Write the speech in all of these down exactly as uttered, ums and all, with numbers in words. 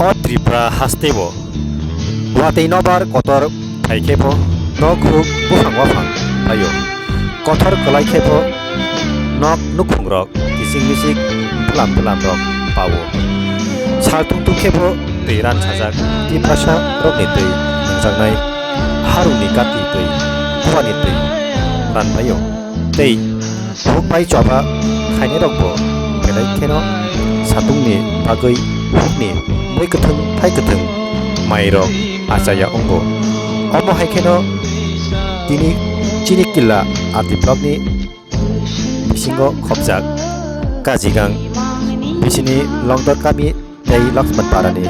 O Tripura hasteo watwi nobar kotor phai khe bo nok huk buphang waphang phaio. Kothor kwlai khe bo nok nukhungrok kiching michik bwlam bwlamrok pao. Sal tung tung khe bo twi ran sajak, Tiprasa rokni twi nungjaknai harungni gati twi, kuani twi ran phaio. Tei huk bai choba khainairokbo belai kheno satungni bagwi hukni bui kwthwng thai kwthwng mairok achaya wngo. Omo hai kheno tini chini killa R D blockni bisingo khopjak Kajigang bisini Longdor kami tei Laxman parani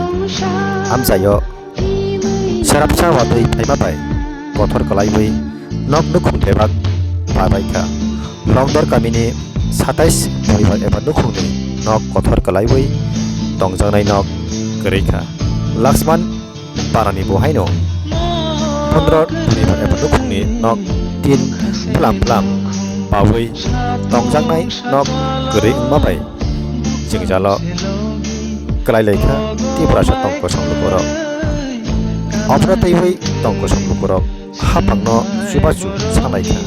amchaio swarapsa watwi phaima bai kothor kwlaiwi nok nukhung bebak babai kha. Longdor kamini satais poribar eba nukhungni nok kothor kwlaiwi tongjaknai nok kwrwi kha. Laxman parani bo haino pondro poribar eba nukhungni nok tin plam plam bawi tongjaknai nok kwrwi wngma bai jwngjalo kwlai lai kha Tiprasa tong kosong lukurok. Ophra twiwi tong kosong lukurok haphangno chubachu sanai kha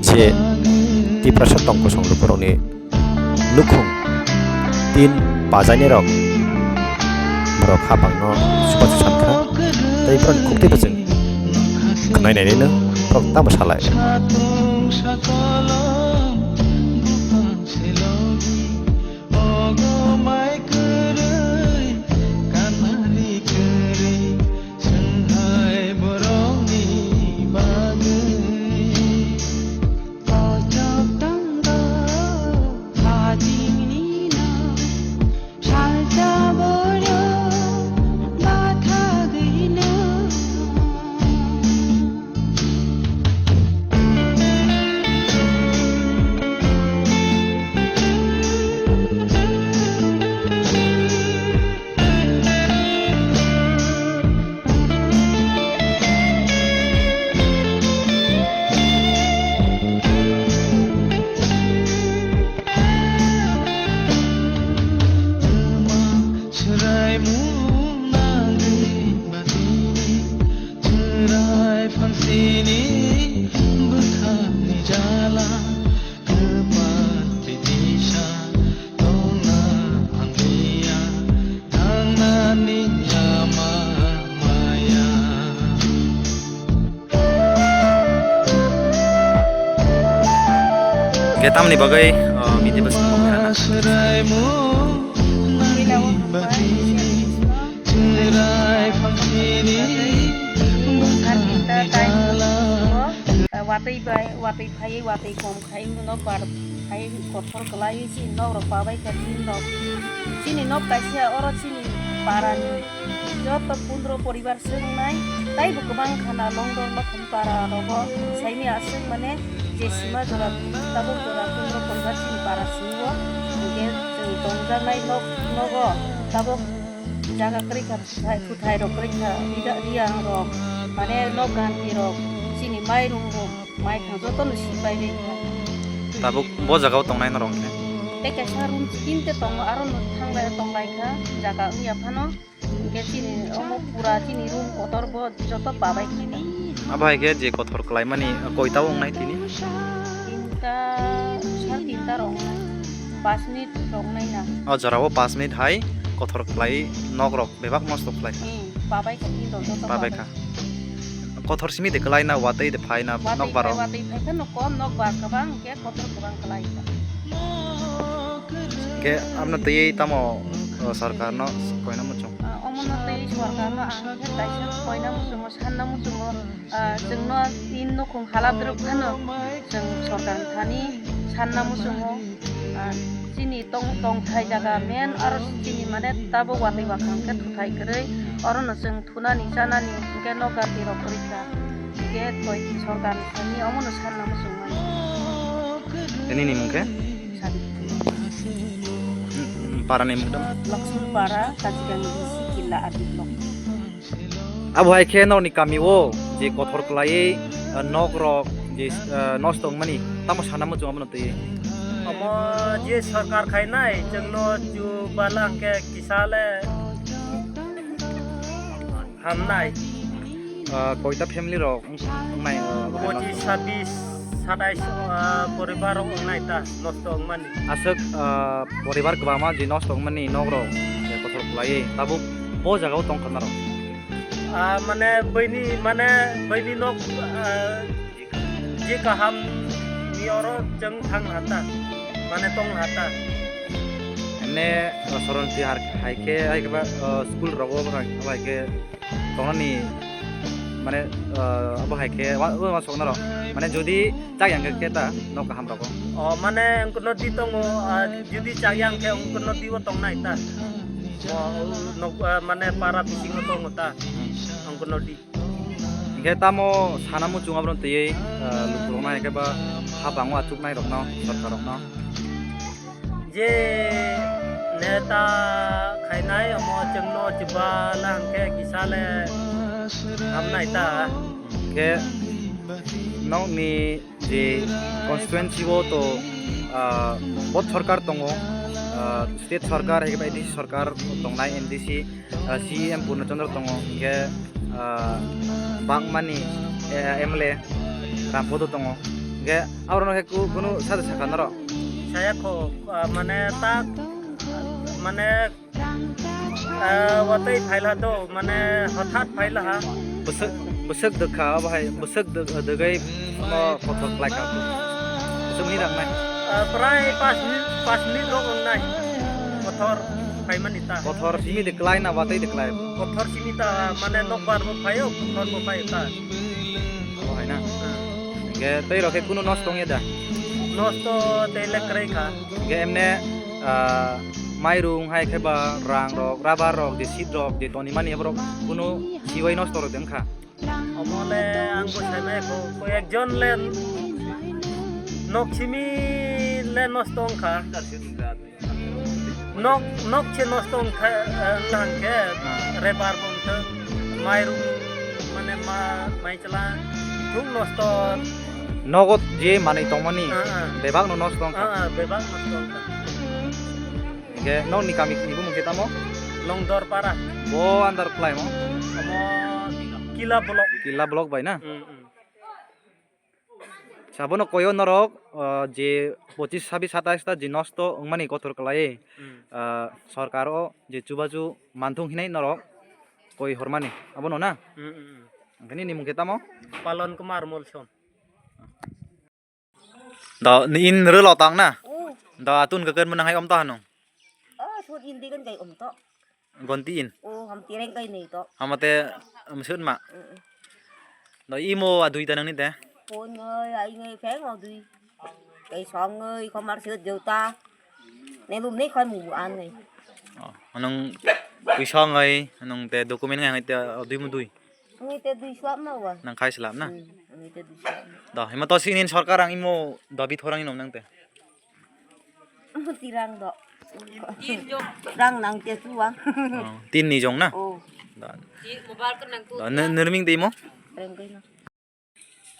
je Tiprasa tong kosong lukurokni nukhung tin pajainairok borok haphangno chubachu san kha tei borokni khuktwi bwchwng khwnai nainino borok tamo salai. Khe tamni bagwi, uh, midi bwskango phaina nang? Watwi bai, watwi phaiwi, watwi kom khai, nok bar khai, kothor kwlaiwi chini nok rok pabai kha tin rok. Chini nok kaisa oro chini parani joto pondro poribar se wngnai, taibo kwbang khana Longdor Lokhon para rogo saini aswk mane je sima jora tabuk jora pondro poribar chini para simi o, hwnkhe chwng tongjaknai nok, nogo tabuk jaga kwrwi kha, thuthai, thuthai rok kwrwi kha, rida-, riyang rok, mane nok ganti rok, chini mairum rok, mai thang joto no sipai bai kha. Tabuk bo jaga o tongnai norok khe? Tei kaisa room tin te tongo, aro no thanglai tonglai kha, jaga wngya phano. Hwnkhe chini omo pura chini room kotor bo joto pabai kha. Abo hai khe je kothor kwlaimani koita o wngnai tini? Tinta, sar tinta rok wngnai. Pas minute rok wngnai na. O jora o pas minute hai kothor kwlai nok rok bebak nosto kwlai kha. Hmm, pabai kha tin rok joto pabai kha. Kothor simi de kwlai na watwi de phai na nok bar o? Watwi phai kha no kom, nok bar kwbang hwnkhe kothor kwbang kwlai kha. Hwnkhe aboni twi tamo, o, sorkar no koina muchung? Ah, omono twi sorkar no ang khe kaisa koina muchungo, sanna muchungo, ah, chwngno tin nukhung halap rwk phano chwng sorkar thani sanna muchungo, ah, chini tong, tongthai jaga main aro chini mane tabuk watwi wakhang khe thuthai kwrwi, orono chwng thunani chanani hwnkhe nok ganti rok kwrwi kha, hwnkhe toi sorkar ni thani omono sanna muchung mani. Nini ni mung khe? Sabit. Para ni mung tamo? Lakshman Para, Kachigani B C, Killa R D block. Abo hai khe norokni kami o je kothor kwlaiwi, eh, nok rok je, eh, nosto wngmani tamo sana muchung abono twi? Omo je sorkar khainai chwngno chu bala hwnkhe kisa le Hamnai. Ah, koita family rok wng-, wngnai, ah, bahai Pochis, nosto? Sabis, satais, ah, poribar rok wngnai ta, nosto wngmani. Aswk, ah, poribar kwbangma je nosto wngmani nok rok, je kotor kwlaiwi tabuk bo jaga o tongkha norok? Ah, mane bini, mane bini nok, ah, je kaham ni oro chwng thang hata, mane tong hata. Ene, uh, soron si har hai khe, hai khe ba, uh, school rogo hai khe tongnani mane, uh, abo hai khe wa, wa, wa sokna rok. Mane jodi chak yang khe ta nok kaham rogo. O, mane wngkhe nodi tongo, ah, jodi chak yang khe wngkhe nodi o tongnai ta. O, nok, ah, mane para bisingo tongo ta. Wngkhe nodi. Hingke tamo sana muchung abono twiwi, ah, lukurokno hingke ba ha bango achuknairokno, sorkarrokno. Je neta khainai omo chwngno chuba la hingke kisa le hamnai ta. Hingke nokni je constituency o to, ah, bo sorkar tongo, ah, state sorkar, hingke ba A D C sorkar tongnai, M D C, ah, C E M Purna Chandra tongo, hingke, ah, Bangmani, eh, M L A Rampodo tongo, hingke aborok no khe ku-, kunu sade sakha norok? Saya kho, ah, mane tak, mane, ah, watwi phaila do, mane hothat phaila ha. Bwswk, bwswk dwkha, obo hai bwswk dw-, dwgwi no kothok khlai kha. Bwswk ni rangnai? Ah, prai pas minute, pas minute rok wngnai. Kothor phaimani ta. Kothor simi de klai na watwi de klai? Kothor simi ta, mane nokbar bo phaio, kothor bo phaio ta. Obo hai na? Ah. Hingke tei rok khe kunu nosto wngya da? Nosto tei le kwrwi kha. Hingke emne, ah, mairung hai khe ba rang rok, rubber rok, je seat rok, je tonimani aborok kunu siwai nosto rok de wngkha? Omo le ang bo saimaya kho, koi ekjon le nok simi le nosto wngkha. Nok, nok se nosto wngkha, eh, wngkha hwnkhe, ah, rubber bo wngkha, mairung, mane ma-, mai chwla thung nosto. Nogo je manwi tongmani, ah, ah, bebak no nosto wngkha. Ah, ah, bebak nosto wngkha. Hingke nokni kami ni bumung khe tamo? Longdorpara. Bo under kwlaimo? Omo Kila block. Kila block bai na? Mm, mm. Sabono koyo norok, ah, je pochis, sabis, satais ta je nosto wngmani kothor kwlai, mm, ah, sorkar o je chubachu manthung hinai norok koi hormani, abono na? Mm, mm, mm. Hingke nini mung khe tamo? Palon Kumar Molsom. Da, ni in relo tang na? Oh. Da, atun ke ken menang hai om ta hanung? Oh, sut in di kan kai om to. Gonti in? Oh, ham tireng kai nei to. Hamate, um, sut ma? Mm. Da, imo adui ta nang ni te? Pon ngai, ai ngai, pheng adui. Kai song ngai, komar sut jauta. Ne lum nei khoi mu an ngai. Oh, anung kui song ngai, anung te document ngai te adui mu dui. Ngai te dui suap ma wa. Nang khai slap na? Hmm, ngai te dui suap ma. Da, hima to sinin sorkar ang imo dabi thorang inom nang te. Tirang do. Rang nang te chuang. Oh, tin ni jong na? Oh. Da. Da, ne-, nerming de imo? Rengkai na.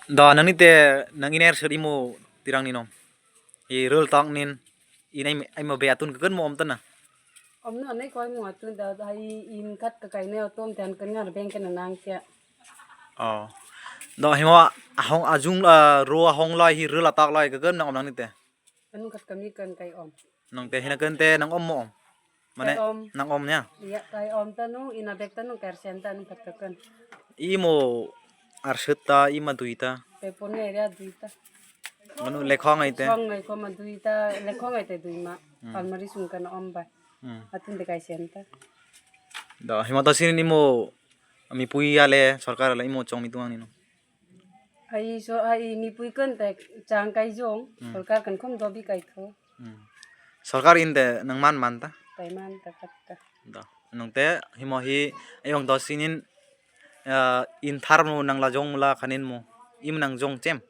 Da, nang ni te, nang iner ser imo tirang ni nom. I rel tang nin, in ai, ai mo be atun ke ken mo om tana. Om no nei koi mo atun da, da i in kat ka kai ne otom tan ken ngar beng ken nang kya. Oh. Da, himo ahong ajung, ah, ro ahong lai hi rel atak lai ke ken nang om nang ni te. Anu khat kami kan kai om. Nang te hina kan te nang om mo om. Mane kai om. Nang om ya. Iya, kai om ta nu, ina bek ta nu, kersen ta nu khat ka kan. Imo arset ta, ima dui ta. Te pon ngai ria dui ta. Manu lekhong ai te. Lekhong ngai ko ma dui ta, lekhong ai te dui ma. Hmm. Almari sung kan om ba. Hmm. Atun de kai sen ta. Da, hima ta sini nimo, ami pui ya le, sorkar le, imo chong mi tuang ni no. Hai so, hai ni pui kan te chang kai jong, hmm, sorkar kan khom dobi kai tho. Hmm. Sorkar in te nang man man ta? Kai man ta kat ka. Da. Nang te himo hi ayong dos inin, ah, in thar mo nang la jong mula khanin mo. Im nang jong chem?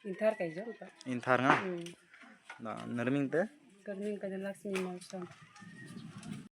In thar kai jong ta. In thar nga? Hmm. Da, nerming te? Nerming ka Lakshmi Mawsam.